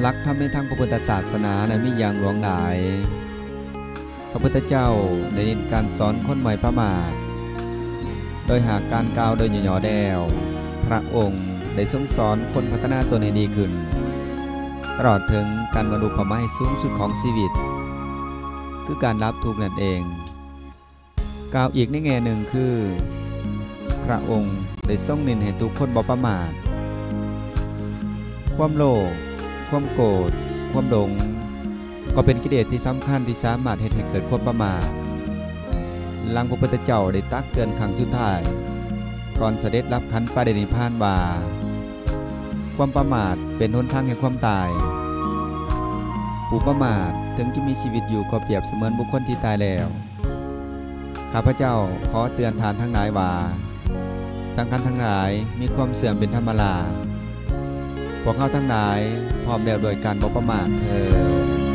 ຫຼັກທຳໃນທາງພະພຸດທະສາສະໜານັ້ນມີຢ່າງຫຼວງຫຼາຍ. ພະພຸດທະເຈົ້າໄດ້ເນັ້ນການສອນຄົນບໍ່ໃຫ້ປະໝາດ, ໂດຍຫາກການກ່າວໂດຍຫຍໍ້ໆແລ້ວ, ພະອົງໄດ້ຊົງສອນຄົນພັດທະນາຕົນໃຫ້ດີຂຶ້ນ, ຕະຫຼອດເຖິງການບັນລຸເປົ້າໝາຍສູງສຸດຂອງຊີວິດ, ຄືການດັບທຸກນັ້ນເອງ. ກ່າວອີກໃນແງ່ໜຶ່ງຄື ພະອົງໄດ້ຊົງເນັ້ນໃຫ້ທຸກຄົນບໍ່ປະໝາດ. ຄວາມໂລບ, ຄວາມໂກດ, ຄວາມຫຼົງ ກໍເປັນກິເລດທີ່ສຳຄັນທີ່ສາມາດເຮັດໃຫ້ເກີດຄວາມປະໝາດ. ຫຼັງພະພຸດທະເຈົ້າໄດ້ຕັກເຕືອນຄັ້ງສຸດທ້າຍ ກ່ອນສະເດັດດັບຂັນປະລິນິບພານວ່າ, ຄວາມປະໝາດເປັນຫົນທາງແຫ່ງຄວາມຕາຍ. ຜູ້ປະໝາດເຖິງຈະມີຊີວິດຢູ່ກໍປຽບສະເໝືອນບຸກຄົນທີ່ຕາຍແລ້ວ. ຂ້າພະເຈົ້າຂໍເຕືອນທ່ານທັງຫຼາຍວ່າ, ສັງຂານທັງຫຼາຍມີຄວາມເສື່ອມເປັນທຳມະດາ. ພວກເຮົາທັງຫຼາຍພ້ອມແລ້ວດ້ວຍການບໍ່ປະໝາດເທີ້ນ.